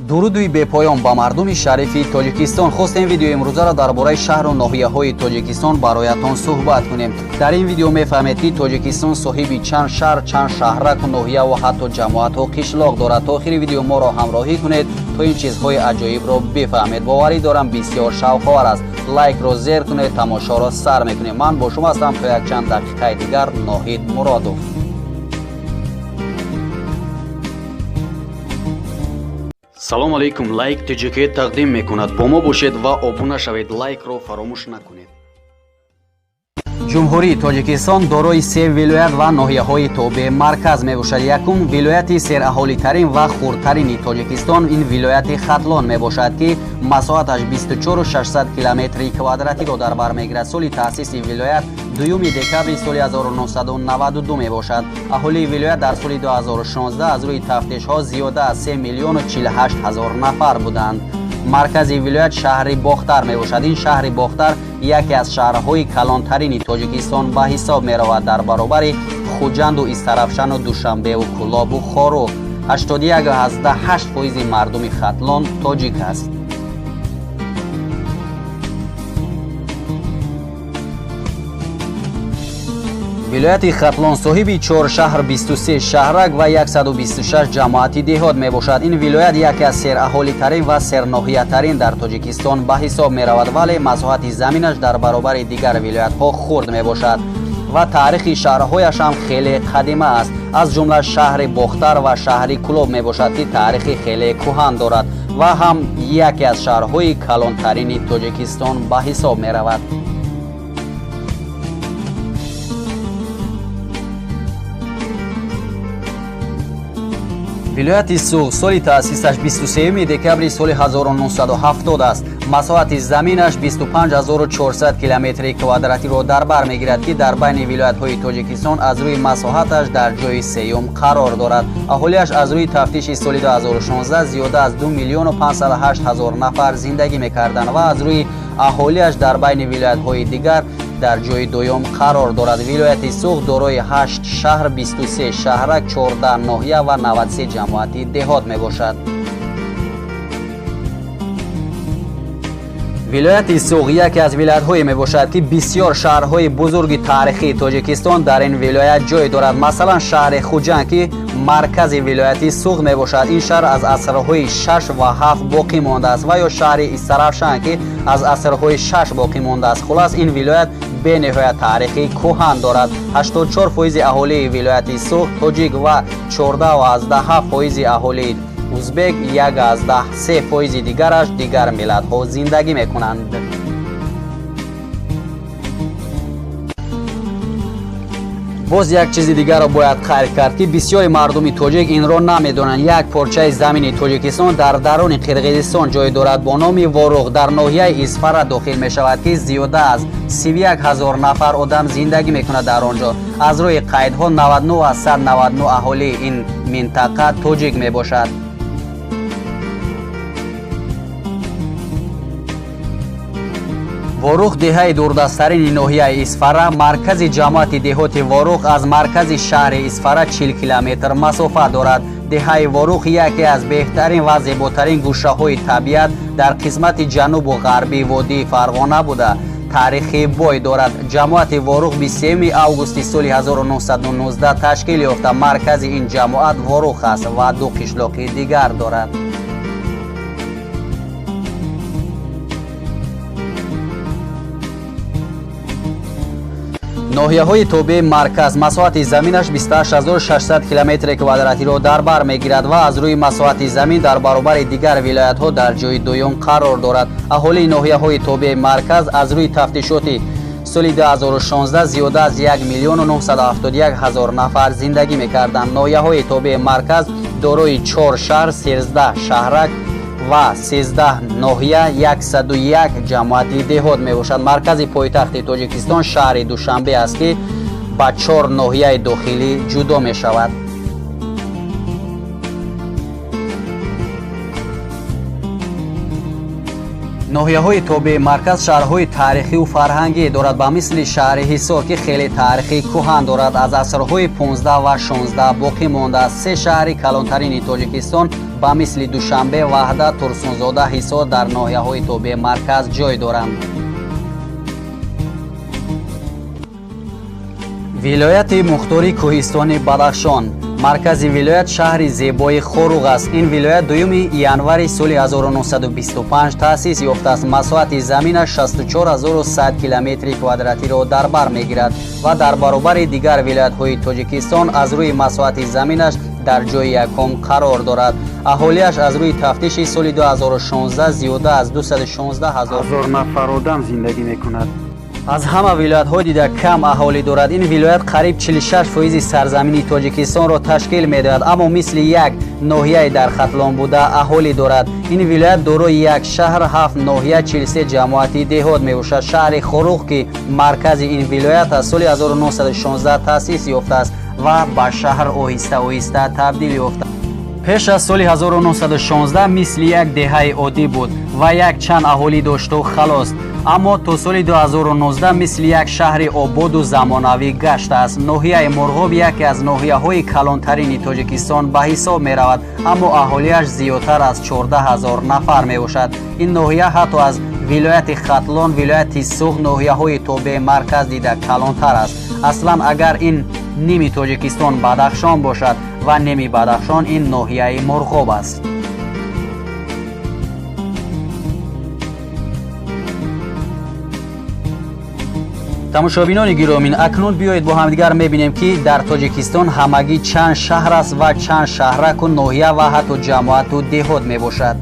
Дуруди бепоён ба мардуми шарифи Тоҷикистон. Хостем видеои имрӯзаро дар бораи шаҳру ноҳияҳои Тоҷикистон бароятон суҳбат кунем. Дар ин видео мефаҳмед, ки Тоҷикистон соҳиби чанд шаҳр, чанд шаҳраку ноҳияву ҳатто ҷамоатҳо қишлоқ дорад. То охири видео моро ҳамроҳӣ кунед, то ин чизҳои аҷоибро бифаҳмед. Боварӣ дорам, бисёр шавқовар аст. Лайкро зер кунед, тамошоро сар мекунем. Ман бо шумо ҳастам то якчанд дақиқаи дигар, Ноҳид Муродов. Салом алейкум! Лайк ТҶК тақдим мекунад. Бо мо бошед ва обуна шавед. Лайкро фаромӯш накунед. Ҷумҳурии Тоҷикистон дорои се вилоят ва ноҳияҳои тобеи марказ мебошад. Якум вилояти сераҳолитарин ва хурдтарини Тоҷикистон ин вилояти Хатлон мебошад, ки масоҳаташ 24600 километри квадратиро дар бар мегирад. Соли таъсиси вилоят 2 декабри соли 1992 мебошад. Аҳолии вилоят дар соли 2016 аз рӯи тафтишҳо зиёда аз 3 миллиону 48 ҳазор нафар буданд. Маркази вилоят шаҳри Бохтар мебошад. Ин шаҳри Бохтар яке аз шаҳрҳои калонтарини Тоҷикистон ба ҳисоб меравад, дар баробари Хуҷанду Истаравшану Душанбеву Кӯлобу Хоруғ. 81,8 фоизи мардуми Хатлон тоҷик аст. Вилояти Хатлон соҳиби чор шаҳр, 23 шаҳрак ва 126 ҷамоати деҳот мебошад. Ин вилоят яке аз сераҳолитарин ва серноҳиятарин дар Тоҷикистон ба ҳисоб меравад, вале масоҳати заминаш дар баробари дигар вилоятҳо хурд мебошад ва таърихи шаҳрҳояш ҳам хеле қадима аст. Аз ҷумла шаҳри Бохтар ва шаҳри Кӯлоб мебошад, ки таърихи хеле кӯҳан дорад ва ҳам яке аз шаҳрҳои калонтарини Тоҷикистон ба ҳисоб меравад. Вилояти Суғд соли таъсисаш 23 декабри соли 1970 аст. Масоҳати заминаш 25400 километри квадратиро дар бар мегирад, ки дар байни вилоятҳои Тоҷикистон аз рӯи масоҳаташ дар ҷои сеюм қарор дорад. Аҳолиаш аз рӯи тафтиши соли 2016 зиёда аз 2 миллиону 508 ҳазор нафар зиндагӣ мекарданд ва аз рӯи аҳолиаш дар байни вилоятҳои дигар дар ҷои дуюм қарор дорад. Вилояти Суғд дорои 8 шаҳр, 23 шаҳрак, 14 ноҳия ва 93 ҷамоати деҳот мебошад. Вилояти Суғд яке аз вилоятҳое мебошад, ки бисёр шаҳрҳои бузурги таърихии Тоҷикистон дар ин вилоят ҷой дорад. Масалан, шаҳри Хуҷанд, ки маркази вилояти Суғд мебошад. Ин шаҳр аз асрҳои шаш ва ҳафт боқӣ мондааст, ва ё шаҳри Истаравшан, ки аз асрҳои шаш боқӣ мондааст. Хулас, ин вилоят бениҳоят таърихи кӯҳан дорад. 84 фоизи аҳолии вилояти Суғд тоҷик ва 14,7 фоизи аҳолии узбек, 1,3 фоизи дигараш дигар миллатҳо зиндагӣ мекунанд. Боз як чизи дигарро бояд қайд кард, ки бисёри мардуми тоҷик инро намедонанд. Як порчаи замини Тоҷикистон дар даруни Қирғизистон ҷой дорад, бо номи Воруғ, дар ноҳияи Исфара дохил мешавад, ки зиёда аз 31 ҳазор нафар одам зиндагӣ мекунад дар он ҷо. Аз рӯи қайдҳо 99 аз 199 аҳолии ин минтақа тоҷик мебошад. Ворух деҳаи дурдасттарини ноҳияи Исфара. Маркази ҷамоати деҳоти Ворух аз маркази шаҳри Исфара 40 километр масофа дорад. Деҳаи Ворух яке аз беҳтарин ва зеботарин гӯшаҳои табиат дар қисмати ҷанубу ғарбии водии Фарғона буда, таърихи бой дорад. Ҷамоати Ворух 23 августи соли 1919 ташкил ёфта. Маркази ин ҷамоат Ворух аст ва ду қишлоқи дигар дорад. Ноҳияҳои тобеи марказ. Масоҳати заминаш 28600 километри квадратиро дар бар мегирад ва аз рӯи масоҳати замин дар баробари дигар вилоятҳо дар ҷои дуюм қарор дорад. Аҳолии ноҳияҳои тобеи марказ аз рӯи тафтишоти соли 2016 зиёда аз 1 миллиону 971 ҳазор нафар зиндагӣ мекарданд. Ноҳияҳои тобеи марказ дорои чор шаҳр, 13 шаҳрак ва 13 ноҳия, 101 ҷамоати деҳот мебошад. Маркази пойтахти Тоҷикистон шаҳри Душанбе аст, ки ба чор ноҳияи дохилӣ ҷудо мешавад. Ноҳияҳои тобеи марказ шаҳрҳои таърихию фарҳангӣ дорад, ба мисли шаҳри Ҳисор, ки хеле таърихи кӯҳан дорад, аз асрҳои 15 ва 16 боқӣ мондааст. Се шаҳри калонтарини Тоҷикистон Ба мисли Душанбе, Ваҳдат, Турсунзода, Ҳисор дар ноҳияҳои тобеи марказ ҷой доранд. Вилояти Мухтори Кӯҳистони Бадахшон. Маркази вилоят шаҳри зебои Хоруғ аст. Ин вилоят 2 январи соли 1925 таъсис ёфтааст. Масоҳати заминаш 64100 километри квадратиро дар бар мегирад ва дар баробари дигар вилоятҳои Тоҷикистон аз рӯи масоҳати заминаш дар ҷои якум қарор дорад. Аҳолиаш аз рӯи тафтиши соли 2016 зиёда аз 216 ҳазор нафар одам зиндагӣ мекунад. Аз ҳама вилоятҳо дида кам аҳолӣ дорад. Ин вилоят қариб 46% сарзамини Тоҷикистонро ташкил медиҳад, аммо мисли як ноҳияи дар Хатлон буда аҳолӣ дорад. Ин вилоят дорои як шаҳр, 7 ноҳия, 43 ҷамоати деҳот мебошад. Шаҳри Хоруғ, ки маркази ин вилоят аз соли 1916 таъсис ёфтааст ва ба шаҳр оҳиста оҳиста табдил ёфта. Пеш аз соли 1916 мисли як деҳаи оддӣ буд ва як чанд аҳолӣ дошту халос. Аммо то соли 2019 мисли як шаҳри ободу замонавӣ гаштааст. Ноҳияи Мурғоб яке аз ноҳияҳои калонтарини Тоҷикистон ба ҳисоб меравад, аммо аҳолиаш зиёдтар аз 14 000 нафар мебошад. Ин ноҳия ҳатто аз вилояти Хатлон, вилояти Суғд, ноҳияҳои тобеи марказ дида калонтар аст. Аслан агар ин ними Тоҷикистон Бадахшон бошад ва ними Бадахшон ин ноҳияи Мурғоб аст. Тамошобинони гиромин, акнун биёед бо ҳамдигар мебинем, ки дар Тоҷикистон ҳамагӣ чанд шаҳр аст ва чанд шаҳраку ноҳия ва ҳатто ҷамоату деҳот мебошад.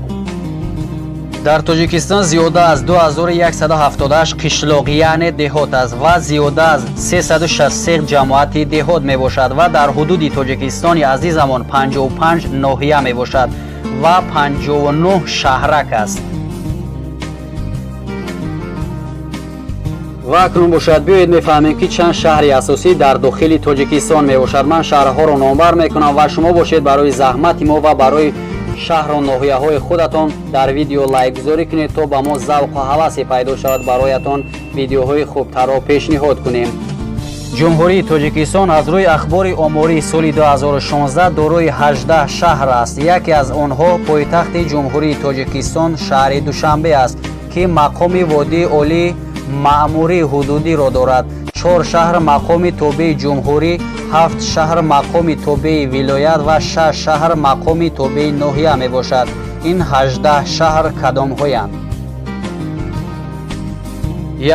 Дар Тоҷикистон зиёда аз 2178 қишлоқ, яъне деҳот аст ва зиёда аз 363 ҷамоати деҳот мебошад ва дар ҳудуди Тоҷикистони азизамон 55 ноҳия мебошад ва 59 шаҳрак аст. Ва акнун бошад, биёед мефаҳмем, ки чанд шаҳри асосӣ дар дохили Тоҷикистон мебошад. Ман шаҳрҳоро номбар мекунам ва шумо бошед барои заҳмати мо ва барои шаҳру ноҳияҳои худатон дар видео лайкгузорӣ кунед, то ба мо завқу ҳавасе пайдо шавад, бароятон видеоҳои хубтарро пешниҳод кунем. Ҷумҳурии Тоҷикистон аз рӯи ахбори омории соли 2016 дорои 18 шаҳр аст. Яке аз онҳо пойтахти Ҷумҳурии Тоҷикистон шаҳри Душанбе аст, ки мақоми водии олии маъмурии ҳудудиро дорад. 4 шаҳр мақоми тобеи ҷумҳурӣ, 7 шаҳр мақоми тобеи вилоят ва 6 шаҳр мақоми тобеи ноҳия мебошад. Ин 18 шаҳр кадомҳоянд?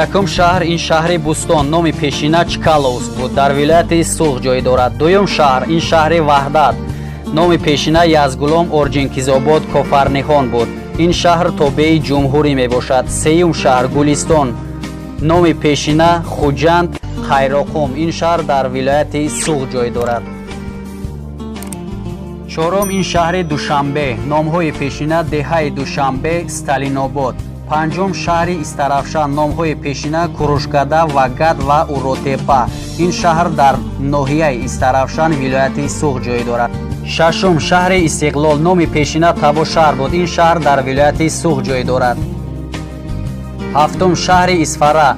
Якум шаҳр ин шаҳри Бӯстон, номи пешина Чкаловск буд, дар вилояти Суғд ҷой дорад. Дуюм шаҳр ин шаҳри Ваҳдат, номи пешина Язгулом, Орҷинкизобод, Кофарниҳон буд. Ин шаҳр тобеи ҷумҳурӣ мебошад. Сеюм шаҳр Гулистон, номи пешина Хуҷанд, Қайроқум. Ин шаҳр дар вилояти Суғд ҷой дорад. Чорум ин шаҳри Душанбе, номҳои пешина деҳаи Душанбе, Сталинобод. Панҷум шаҳри Истаравшан, номҳои пешина Курушкада, Вагат ва Уротепа. Ин шаҳр дар ноҳияи Истаравшан, вилояти Суғд ҷой дорад. Шашум шаҳри Истиқлол, номи пешина Табошаҳр буд. Ин шаҳр дар вилояти Суғд ҷой дорад. Ҳафтум шаҳри Исфара,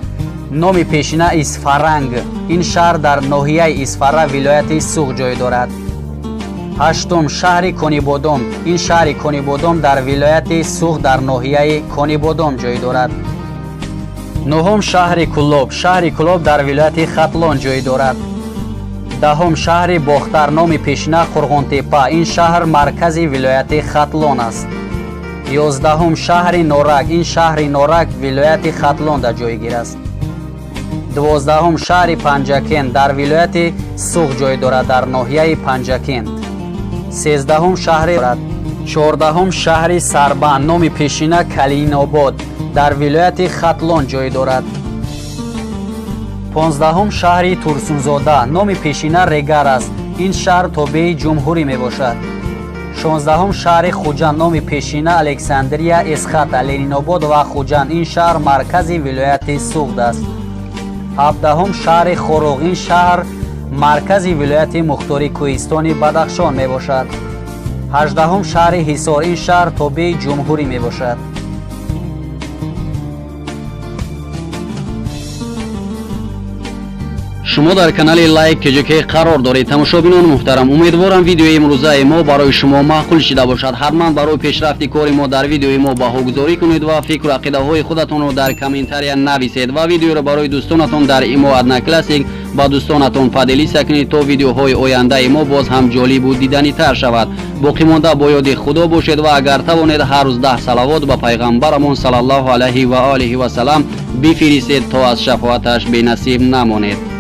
номи пешина Исфаранг. Ин шаҳр дар ноҳияи Исфара, вилояти Суғд ҷой дорад. Ҳаштум шаҳри Конибодом. Ин шаҳри Конибодом дар вилояти Суғд, дар ноҳияи Конибодом ҷой дорад. Нуҳум шаҳри Кулоб. Шаҳри Кулоб дар вилояти Хатлон ҷой дорад. Даҳум шаҳри Бохтар, номи пешина Қурғонтепа. Ин шаҳр маркази вилояти Хатлон аст. 11-ум шаҳри Норак. Ин шаҳри Норак вилояти Хатлонда ҷойгир аст. 12-ум шаҳри Панҷакент дар вилояти Суғд ҷой дорад, дар ноҳияи Панҷакент. 13-ум шаҳри 14-ум шаҳри Сарбанд, номи пешина Калинобод, дар вилояти Хатлон ҷой дорад. 15-ум шаҳри Турсунзода, номи пешина Регар аст. Ин шаҳр тобеи ҷумҳурӣ мебошад. 16-ум шаҳри Хуҷанд, номи пешина Александрия, Эсхата, Ленинобод ва Хуҷанд. Ин шаҳр маркази вилояти Суғд аст. 17-ум шаҳри Хоруғ. Ин шаҳр маркази вилояти мухтори кӯҳистони Бадахшон мебошад. 18-ум шаҳри Ҳисор. Ин шаҳр тобеи ҷумҳурӣ мебошад. Шумо дар канали Лайк ТЖК қарор доред. Тамошобинони муҳтарам, умедворам, видеои имрӯзаи мо барои шумо маъқул шида бошад. Ҳатман барои пешрафти кори мо дар видеои мо баҳогузорӣ кунед ва фикру ақидаҳои худатонро дар комментария нависед ва видеоро барои дӯстонатон дар Имо, Одноклассник ба дӯстонатон поделиться кунед, то видеоҳои ояндаи мо боз ҳам ҷолибу диданитар шавад. Боқӣ монда бо ёди Худо бошед ва агар тавонед, ҳар рӯз 10 салавот ба пайғамбарамон саллаллоҳу алайҳи ва олиҳи васалам бифиристед, то аз шафоаташ бенасиб намонед.